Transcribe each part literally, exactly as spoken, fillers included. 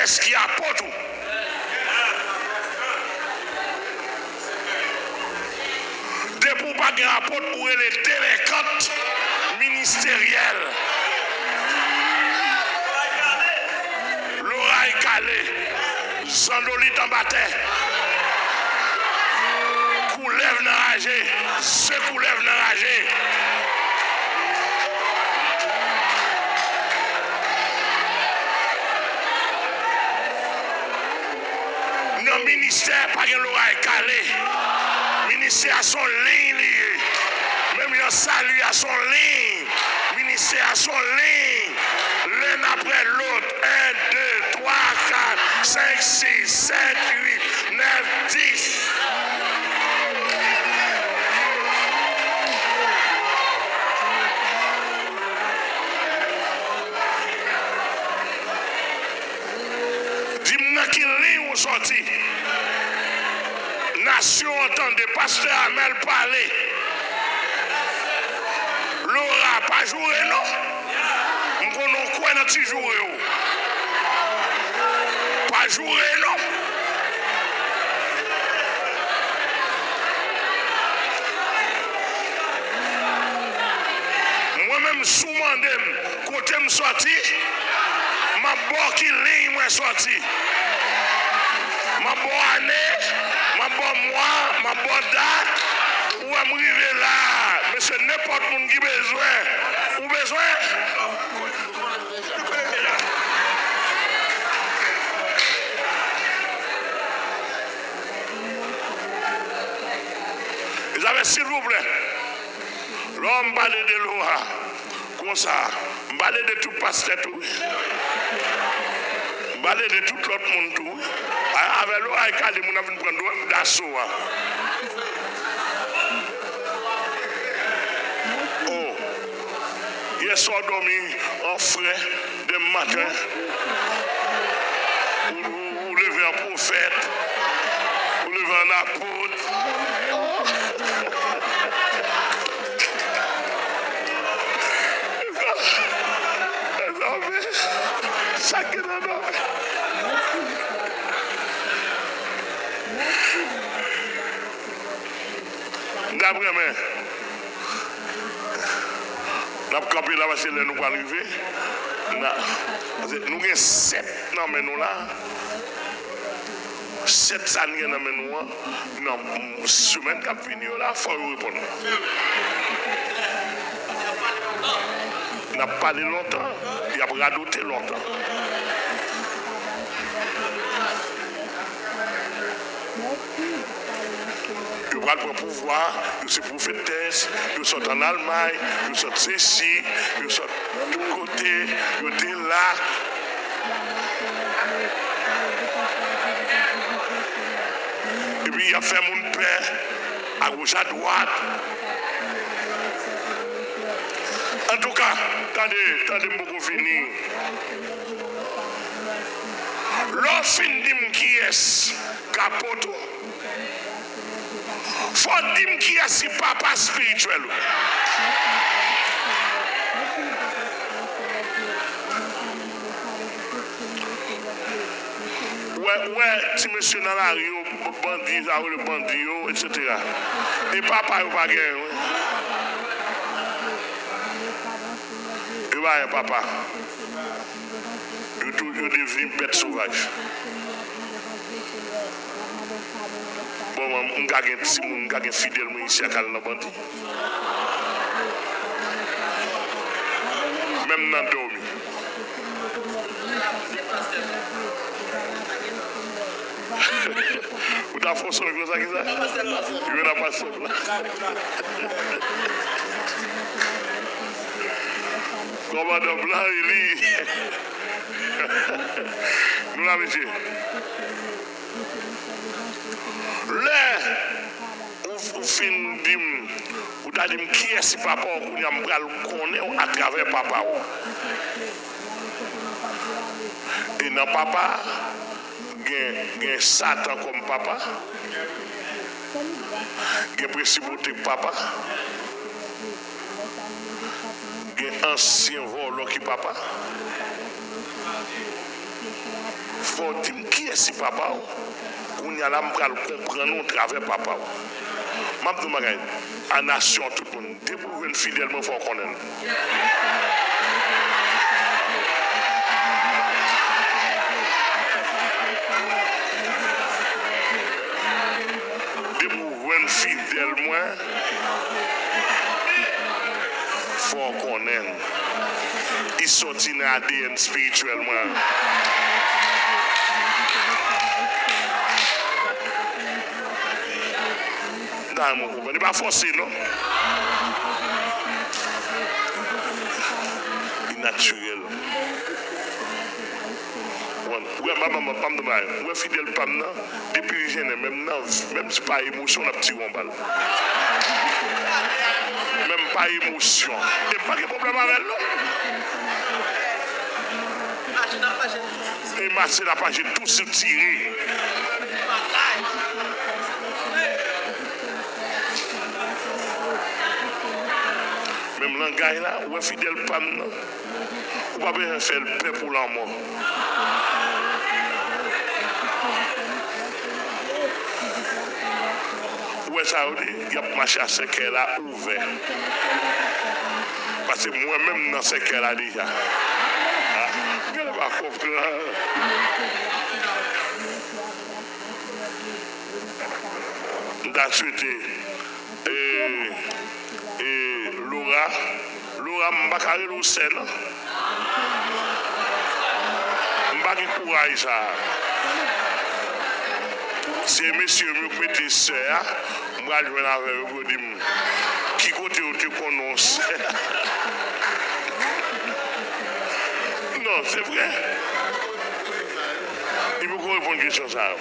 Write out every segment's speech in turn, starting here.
Kiyès ki apot ou? Depi w pa gen apot, ou rele delenkant ministeryèl. Loray kale, zandolit anba tè, koulèv nan raje, ze koulèv nan raje. Nan ministè, pa gen loray kale. Ministè a se yon liy li ye. Menm jan sali a se yon liy. Ministè a se yon liy. Len apre lòt. En, de, twa, kat, senk, sis, sèt, uit, nèf, dis. Di m nan ki liy ou sòti. Nasyon an tande, pastè Amèl pale. Lora, pa joure non. M konnen w kwè nan ti joure w. Pa joure non. Mwen menm, si w mande m kote m sòti, m ap ba w ki liy mwen sòti. M ap ba w ane, m ap ba w mwa, m ap ba w dat. Ou wè m rive la a. Mesye, nenpòt moun ki bezwen, ou bezwen? Mezanmi, silvouplè, lè m pale de Lora konsa, m pale de tout pastè tou wi. M pale de tout lòt moun tou wi. A- Avè Lora e kale moun ap vin pran daso a. Oh. Yè swa w dòmi an frè, demen maten, ou, ou, ou leve an pwofèt, ou leve an apot. Sa ki nan dòmi. N ap renmen. N ap kanpe la paske lè nou pral rive, n a, paske nou gen sèt nan men nou la. Sèt sa n gen nan men nou an, nan semèn k ap vini yo la, fò yo reponn. N ap pale lontan, y ap radote lontan. Yo pral pran pouvwa, yo se pwofetès, yo sot ann Almay, yo sot sesi, yo sot tout kote, yo te la. Epi y ap fè moun pè agoch adwat. Antouka, tande, tande, m poko fini. Lè w fin di m kiyès k apot ou, fò w di m kiyès ki papa espirityèl ou. Ou wè, ou wè ti mesye nan lari yo, bandi, sa yo rele bandi yo, etsetera. E papa yo pa genyen, wi. Yo pa gen papa. Yo tou, yo devni bèt sovaj. Bon, mwen, m ka gen timoun, m ka gen fidèl mwen isi a k al nan bandi. Menm nan dòmi. Ou ta fè yon sonn konsa, kisa? Yo nan pastè blan. Kòmandan blan, e li. Nou la, mesye. Lè ou, ou fin di m, ou ta di m kiyès ki papa w, kounye a m pral konnen w atravè papa w. E nan papa, gen, gen Satan kòm papa, gen prensipalite k papa, gen ansyen vòlò ki papa. Fò w di m kiyès ki papa w. Kounye a la, m pral konprann ou travè papa w. M ap di w yon bagay, a nasyon, tout moun, depi w jwenn fidèl mwen, fò w konnen l. Depi w jwenn fidèl mwen, fò w konnen l. Li soti nan A D N espirityèl mwen. Nan mwen konprann. Li pa fòse, non. Li natirèl. Ou wè, m pa, m pa, m pa, m pa, m wè fidèl pa m nan, depi l jennen, menm nan, menm si pa emosyon, l ap tire yon bal. Menm pa emosyon. E m pa gen pwoblèm avè l, non. E mache l ap aji tou sou tire. Menm langaj la, ou wè fidèl pa m nan. Ou pa bezwen fè l pè pou lanmò. Ou wè sa yo di, y ap mache a sèkèy la ouvè. Paske mwen menm nan sèkèy la deja. Gen lè pa konprann. M ta swete, e, e, Laura, Laura, m pa ka rele w sè, non. M pa gen kouraj sa a. Se mesye yo k mete sè a, m pral jwenn avè yo pou yo di m ki kote yo te konnen w sè. Non, se vre. Li poko reponn kesyon sa yo.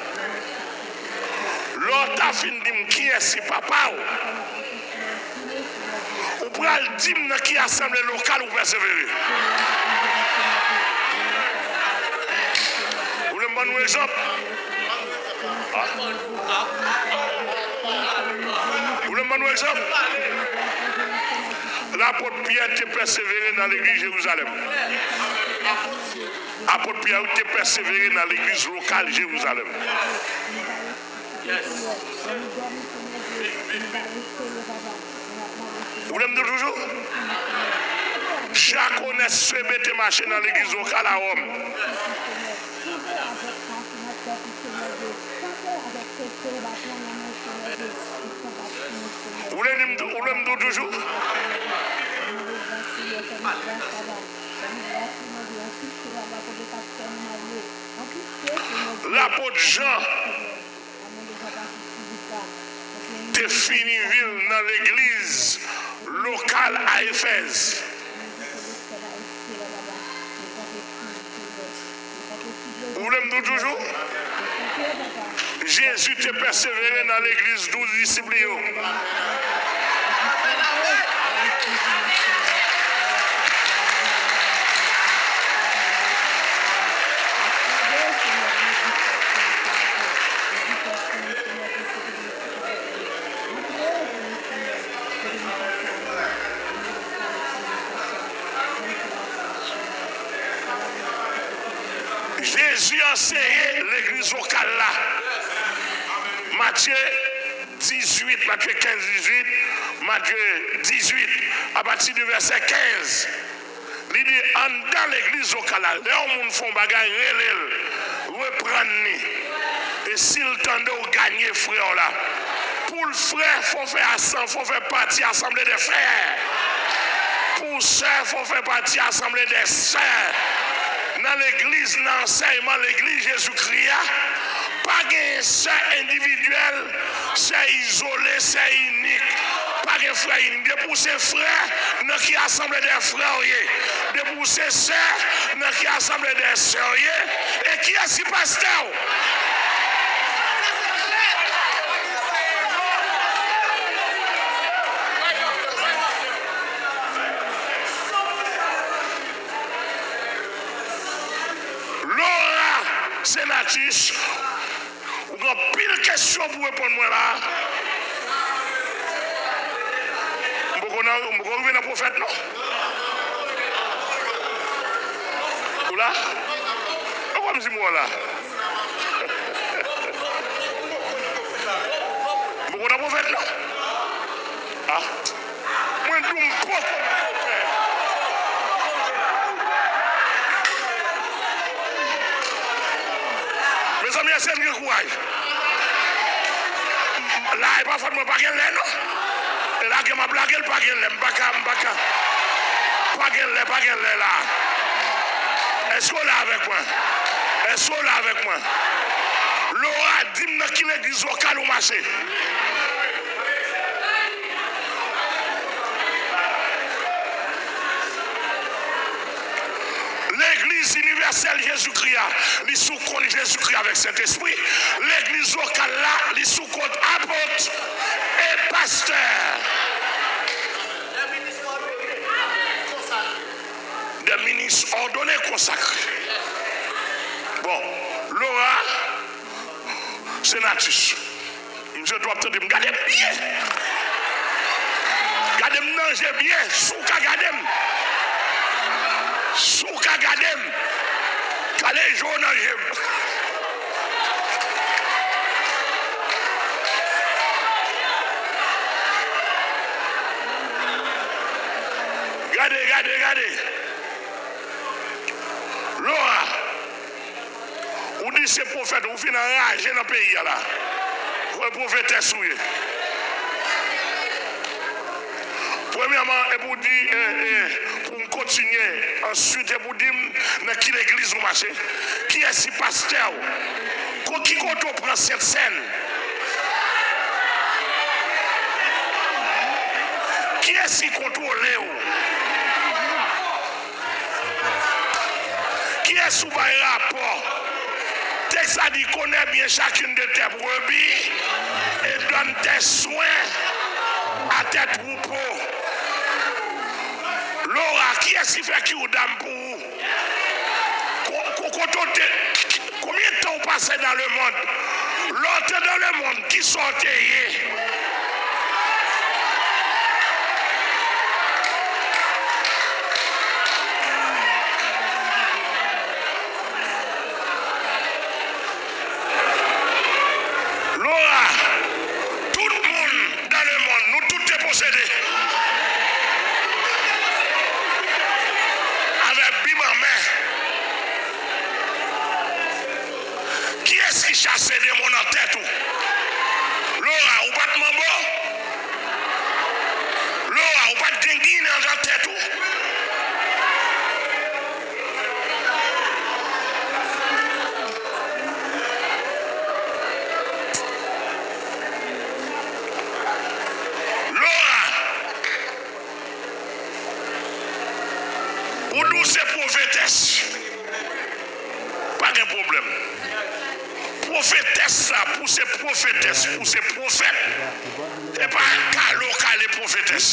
Lè w ta fin di m kiyès ki papa w, ou pral di m nan ki asanble lokal ou pèsevere. Ou vle m ban nou egzanp? Ah. Ou vle m ban nou egzanp? Lapot Pyè te pèsevere nan legliz Jerizalèm. Apot Pyè te pèsevere nan legliz lokal Jerizalèm. Ou vle m di w toujou? Jak Onès Febe te mache nan legliz lokal a Wòm. Ou vle di m tou, ou vle m di w toujou? Lapot Jan te fini viv nan legliz lokal a Efèz. Ou vle m di w toujou? Jezi te pèsevere nan legliz douz disip li yo. Jezi anseye legliz lokal la. Matye dizuit, Matye kenz dizuit, Matye dizuit, apati de vèsè kenz. Li di, anndan legliz lokal la, lè yon moun fè yon bagay, rele l, reprann li. E si l tande w, ganye frè w la. Pou l frè, fò w fè asan-, fò w fè pati asanble dè frè. Pou w sè, fò w fè pati asanble dè sè. Nan legliz, nan ansèyman legliz Jezikri a, pa genyen sè endividyèl, sè izole, sè inik. Pa gen frè inik. Depi w se frè, nan ki asanble dè frè w ye? Depi w se sè, nan ki asanble dè sè w ye? E kiyès ki pastè w? Laura Senatus, ou gen anpil kesyon pou reponn mwen la. M poko nan, m poko rive nan pwofèt, non. Ou la? Ou kwè m si m wè w la? M poko nan pwofèt, non. Ah. Mwen di w m poko nan pwofèt. Mezanmi, èske n gen kouraj? La, e pa fòt mwen, pa gen lè, non. E lage m ap lage l, pa gen lè, m pa ka, m pa ka. Pa gen lè, pa gen lè la. Èske w la avèk mwen? Èske w la avèk mwen? Lora, di m nan ki legliz lokal ou mache. Legliz inivèsèl Jezikri a, li sou kont Jezikri avèk Sentespri. Legliz lokal la, li sou kont apot e pastè. Des ministres ordonnés consacrés. Bon, Lora, Senatus. Misye tou ap tande m. Gade m byen. Gade m nan je byen. Si w ka gade m. Si w ka gade m. Kale je w nan je m. Gade, gade, gade. Lora. Ou di se pwofèt, ou fin anraje nan peyi a la. Ou e pwofetès ou ye. Premyèman, epi w di, e, e, pou m kontinye, answit, epi w di m nan ki legliz ou mache, kiyès ki pastè w, ko-, ki kote w pran Sentsèn, kiyès ki kontwole w? Kiyès ou bay rapò? Tèks la di, connais bien chacune de tes brebis et donne tes soins à tes troupeaux. Lora, kiyès ki fè kirdam pou ou? Ko-, ko-, kote w te, konbyen tan w pase dans le monde? Lè w te dans le monde, kisa w te ye? Lora, tout moun dans le monde, nou tout te posede. Avèk Bib an men. Kiyès ki chase demon nan tèt ou? Lora, ou pa t manbo? Lora, ou pa t gen ginen nan tèt ou? Lora, ou di w se pwofetès. Pa gen pwoblèm. Pwofetès la, pou se pwofetès, pou se pwofèt, e pa kale w kale pwofetès.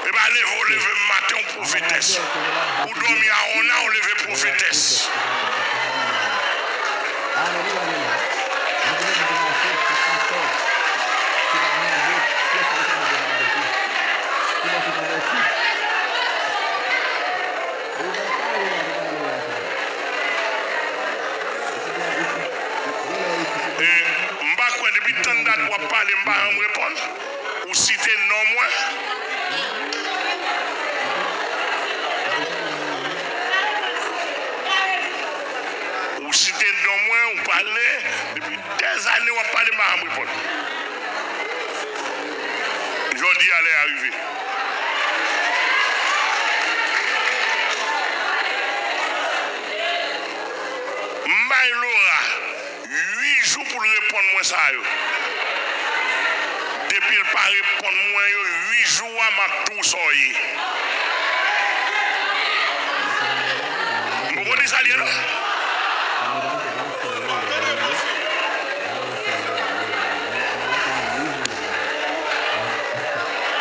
E pa leve w leve m maten w pwofetès. Ou dòmi a on a w leve pwofetès. E, m pa kwè depi tann dat w ap pale, m pa janm reponn. Ou site non mwen. Ou site non mwen, ou pale. Depi dèzane w ap pale, m pa janm reponn. Jodi a lè a rive. M bay Lora uit jou pou l reponn mwen sa yo. Depi l pa reponn mwen yo uit jou a, m ap di w sa w ye. M poko di sa l ye non.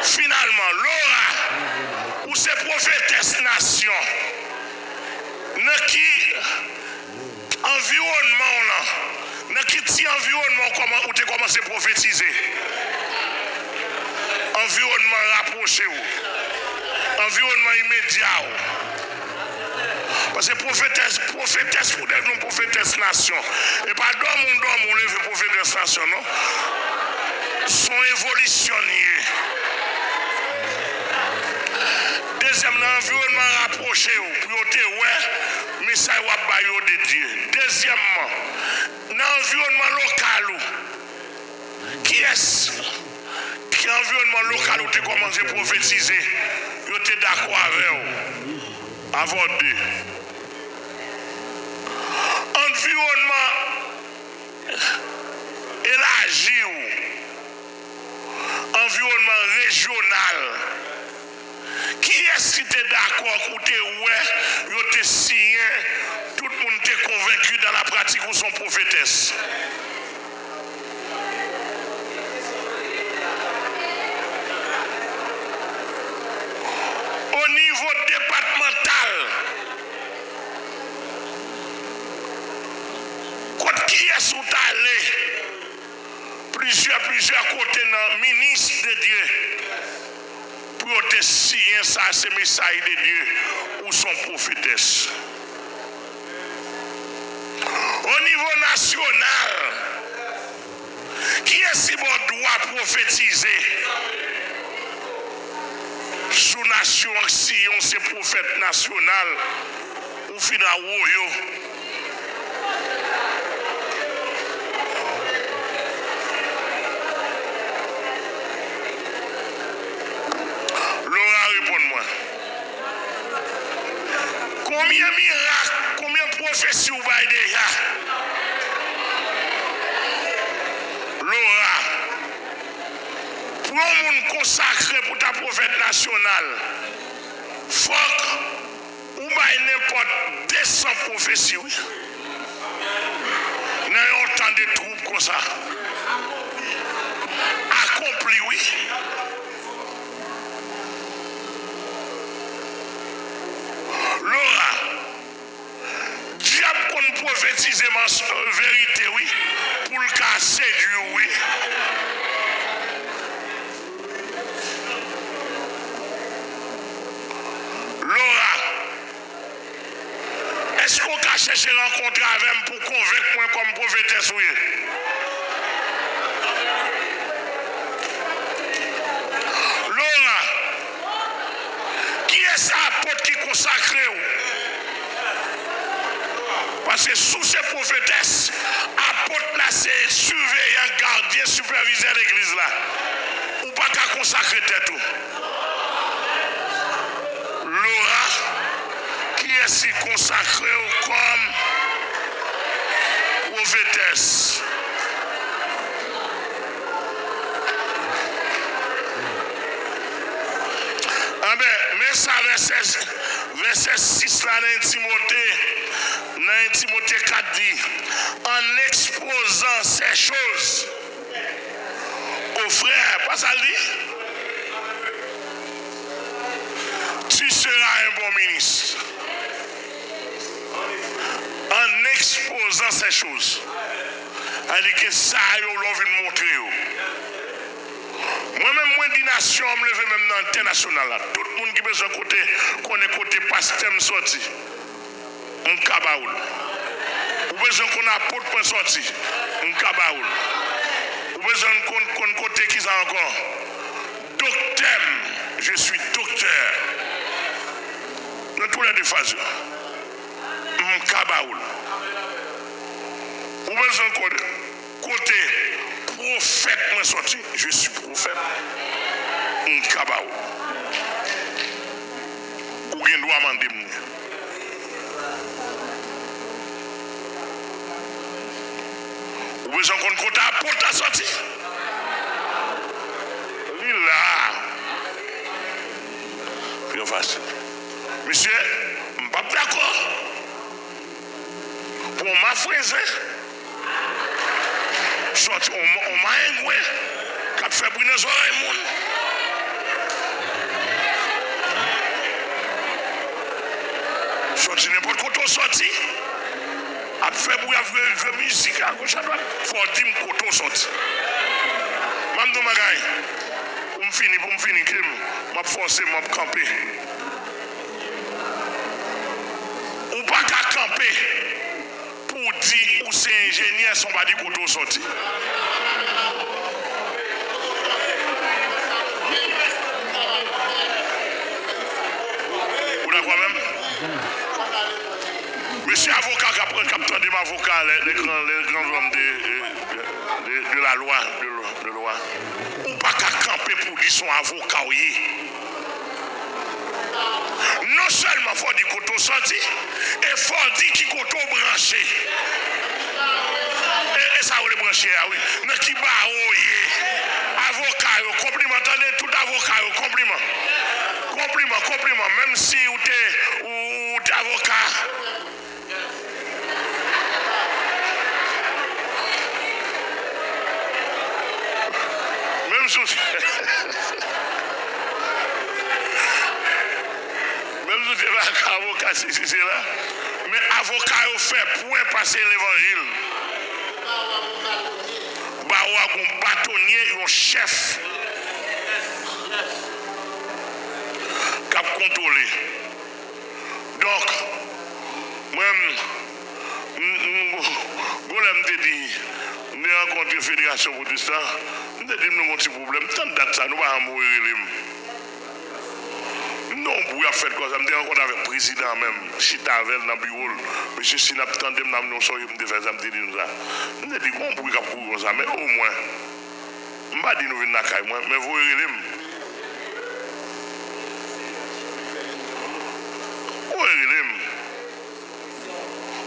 Finalman, Lora, ou se pwofetès nasyon. Nan ki anviwònman w lan? Nan ki ti anviwònman w kòman-, ou te kòmanse pwofetize? Anviwònman rapwoche w. Anviwònman imedya w. Paske pwofetès, pwofetès pou de nou, pwofetès nasyon. E pa dòmi w dòmi w leve pwofetès nasyon, non. Se yon evolisyon li ye. Dezyèm, nan anviwònman rapwoche w, pou yo te wè mesaj w ap ba yo de Dye. Dezyèmman, nan anviwònman lokal ou, kiyès ki anviwònman lokal ou te kòmanse pwofetize, yo te dakò avè w? Avè w de. Anviwònman elaji w, anviwònman rejyonal. Kiyès ki te dakò, k ou te wè yo te siyen, tout moun te konvenki dan la pratik ou se yon pwofetès? O nivo depatmantal, kot kiyès ou t ale? Plizyè, plizyè kote nan minis de Dye, pou yo te siyen sa se mesaj de Dye, ou se yon pwofetès. O nivo nasyonal, kiyès ki ba w dwa pwofetize sou nasyon an, siyen w se pwofèt nasyonal, ou fin awoyo? Laura, reponn mwen. Konbyen mirak, konbyen pwofesi w bay deja? Laura, pou yon moun konsakre pou ta pwofèt nasyonal, fòk ou bay nenpòt de san pwofesi, wi. Nan yon tan de twoub konsa. Akonpli, wi. Laura, dyab konn pwofetize mans-, verite, wi, pou l ka sedui w, wi. Laura, èske w ka chèche rankontre avè m pou konvenk mwen kòm pwofetès ou ye? Laura, kiyès apot ki konsakre w? Paske si w se pwofetès, apot la se siveyan, gadyen, sipèvizè legliz la. Ou pa ka konsakre tèt ou. Laura, kiyès ki konsakre w kòm pwofetès? Anben, men sa vèsè, vèsè sis la nan Timote, nan Timote kat di, en exposant ces choses. O frè, pa sa l di? Tu seras un bon ministre. En exposant ces choses. Sa vle di ke sa yo, lè w vin montre yo. Mwen menm, mwen di nasyon an, m leve menm nan entènasyonal la. Tout moun ki bezwen kote, konnen kote pastè m sòti, m ka ba ou l. Ou bezwen konn apot mwen sòti, m ka ba ou l. Ou bezwen konn, konn kote kisa ankò? Doktè m, je suis docteur. Nan tou lè de faz yo, m ka ba ou l. Ou bezwen konn kote pwofèt mwen sòti, je suis prophète, m ka ba ou l. Ou gen dwa mande m li. Ou bezwen konn kote apot la sòti? Li la. Byen fasil. Mesye, m p ap dakò pou yon mafrezen sòti, yon, yon mayengwen k ap fè bri nan zòrèy moun. Sòti nenpòt kote w sòti, ap fè bri, ap jwe, jwe mizik agoch adwat. Fò w di m kote w sòti. M ap di w bagay, pou m fini, pou m fini, kite m, m ap fòse, m ap kanpe. Ou Se enjenyè, se yon pa di kote w sòti. Ou dakò avè m? Mesye avoka k ap, k ap tande m, avoka, les, les grands, les grands hommes de, de, de, de la loi, de, de loi. Ou pa ka kanpe pou di se yon avoka w ye. Non sèlman fò w di kote w sòti, e fò w di ki kote w branche. E, e sa w rele branche a, wi. Nan ki bawo w ye. Avoka yo, konpliman, tande, tout avoka yo, konpliman. Konpliman, konpliman. Menm si ou te, ou, ou te avoka. Menm si w te, menm si w te pa ka avoka sesi sela, men avoka yo fè pwen pase levanjil. Bawo a gon batonye, yon chèf k ap kontwole. Donk, mwen, m, m, m, gon lè m te di, m te rankontre Federasyon Pwotestan, m te di m nou gon ti pwoblèm, tann dat sa, nou pa janm voye rele m. M te yon bri ap fèt konsa, m te rankontre avèk prezidan an menm, chita avè l nan biwo l. Mesye, si n ap tande m, n ap nou sonje m te fè sa, m te di nou sa. M te di, gon bri k ap kouri konsa, men omwen, m pa di nou vin lakay mwen, men voye rele m. Voye rele m.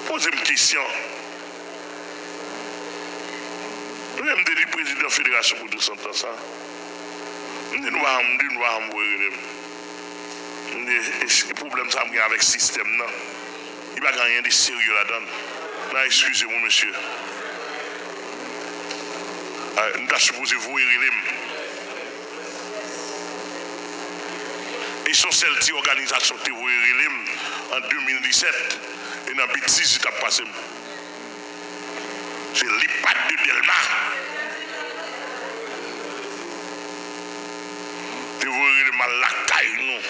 Poze m kesyon. Men m te di prezidan Federasyon Pwotestan sa. M di nou pa janm, m di nou pa janm voye rele m. M di, e, e pwoblèm sa m gen avèk sistèm nan. Li pa gen anyen de serye ladan l. N a eskize m wi, mesye. A, nou ta sipoze voye rele m. E se yon sèl ti òganizasyon ki te voye rele m an de mil disèt, e nan betiz li t ap pase m. Se Lipat de Dèlma. Te voye rele m al lakay nou.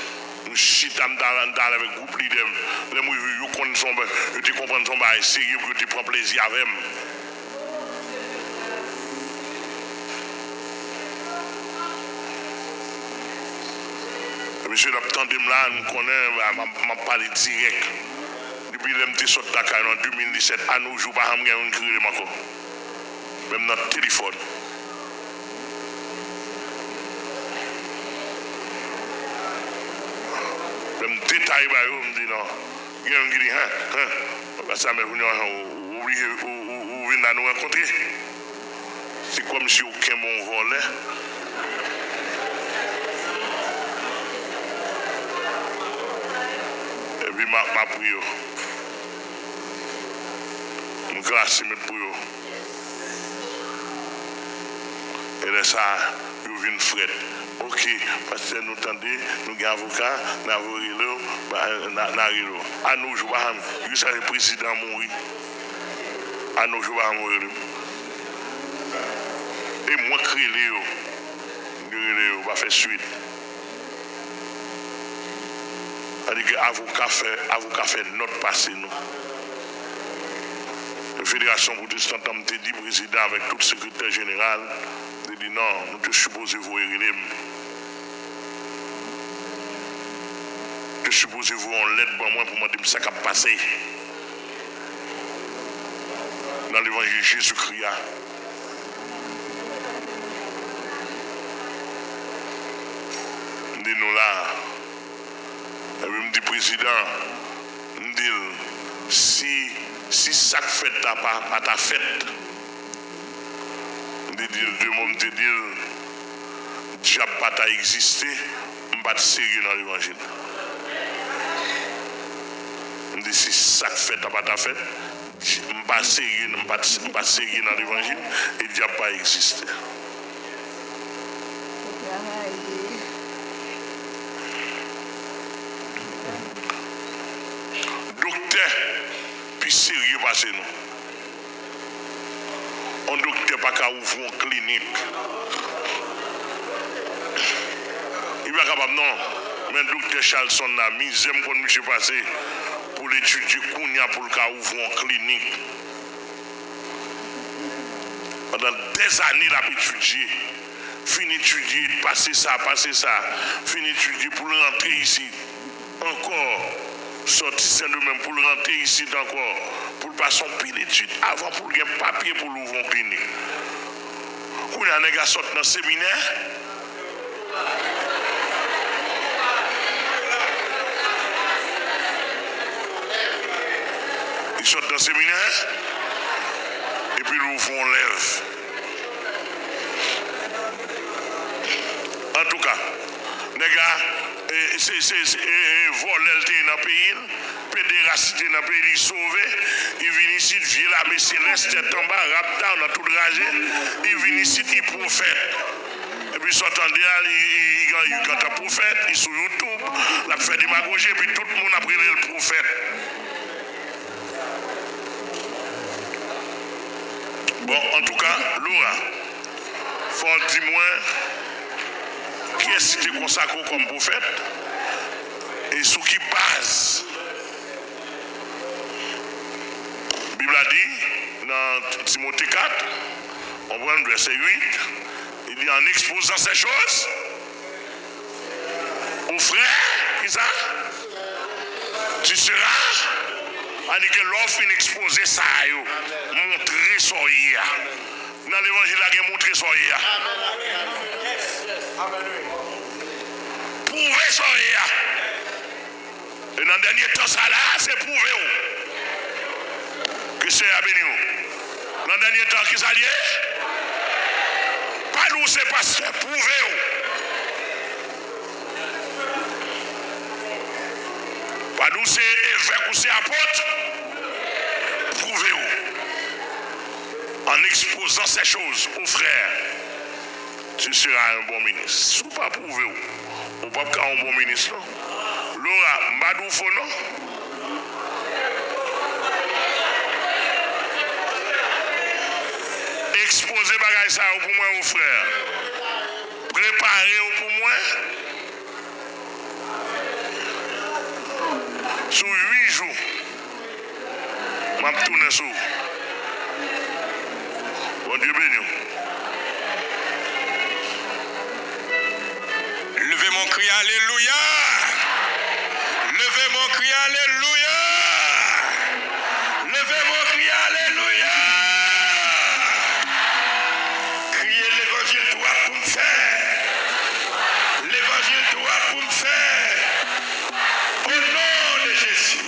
Nou chita, m t al, m t al avèk gwoup lidè m. Lè m rive, yo konn se yon ba-, yo te konprann se yon bagay serye pou yo te pran plezi avè m. Mesye, n ap tande m la, nou konnen, m ap, m ap pale dirèk. Depi lè m te sot lakay nou an de mil disèt, a no jou, pa janm gen youn ki rele m ankò. Menm nan telefòn. Lè m detaye ba yo, m di non. Gen youn ki di, hen, hen. Ou pa sa, men kounye a, ou, ou oblije, ou, ou, ou vin la nou rankontre. Se kòmsi ou kenbe yon vòlè. Epi m a, m a priye yo. M klase met pou yo. E lè sa a, yo vin frèt. Oke, pastè, nou tande, nou gen avoka, n a voye rele w, ba, n a, n a rele w. A no jou, pa janm, jiskaske prezidan an mouri. A no jou, pa janm rele m. E mwen k rele yo. M te rele yo, pa fè swit. Sa di ke avoka fè, avoka fè nòt pase nou. Federasyon Pwotestan an, m te di prezidan avèk tout sekretè jeneral, m te di non, nou te sipoze voye rele m. Te sipoze voye yon lèt ban mwen pou mande m sa k ap pase nan levanjil Jezikri a. M di nou la. Epi m di prezidan, m di l, si, si sa k fèt la pa, pa ta fèt, m te di l de mo, m te di l, dyab pa ta egziste, m pa t serye nan levanjil. M di, si sa k fèt la pa ta fèt, m pa serye, m pa, m pa serye nan levanjil, e dyab pa egziste. Doktè pi serye pase nou. Yon doktè pa ka ouvri yon klinik. Li pa kapab non. Men doktè Charlson la, mizè m konn misye pase pou l etidye kounye a pou l ka ouvri yon klinik. Pandan dèzane l ap etidye, fin etidye, pase sa, pase sa, fin etidye pou l rantre isit ankò, sòti Sendomeng pou l rantre isit ankò, pou l pase yon pil etid avan pou l gen papye pou l ouvri yon klinik. Kounye a nèg la sot nan seminè, li sot nan seminè, epi l ouvri yon lèv. Antouka, nèg la, e, se, se, se, e, e, vòlè l te ye nan peyi l, pederas li te ye nan peyi l, li sove, li vin isit, vye lame selès, tèt anba, rap down, nan tout raje, li vin isit, li pwofèt. Epi sa w tande a, li, li, li gen yon kanta pwofèt, li sou YouTube, l ap fè demagoji, epi tout moun ap rele l pwofèt. Bon, antouka, Laura, fò w di mwen, kiyès ki te konsakre w kòm pwofèt? E sou ki baz? Bib la di, nan Timote kat, w konprann, vèsè uit, li di, en exposant ces choses, Ou frè, kisa? Tu seras. Anike lè w fin ekspoze sa yo, montre sa w ye a. Nan levanjil la gen montre sa w ye a. Pwouve sa w ye a. E nan dènye tan sa la, se pwouve w. Ke Senyè a beni w. Nan dènye tan, kisa l ye? Pa di w se pastè, pwouve w. Pa di w se evèk ou se apot, pwouve w. En exposant ces choses aux frères, tu seras un bon ministre. Si w pa pwouve w, ou p ap ka yon bon minis non. Laura, m pa di w fo non. Ekspoze bagay sa yo pou mwen, o frè. Prepare yo pou mwen. Sou uit jou, m ap tounen sou ou. Bondye beni w. Leve men w, kriye alelouya! Leve men w, kriye alelouya! Leve men w, kriye alelouya! Kriye levanjil dwat pou m fè. Levanjil dwat pou m fè. O non de Jezi.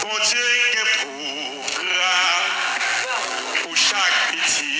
Bondye gen pwogram pou chak pitit.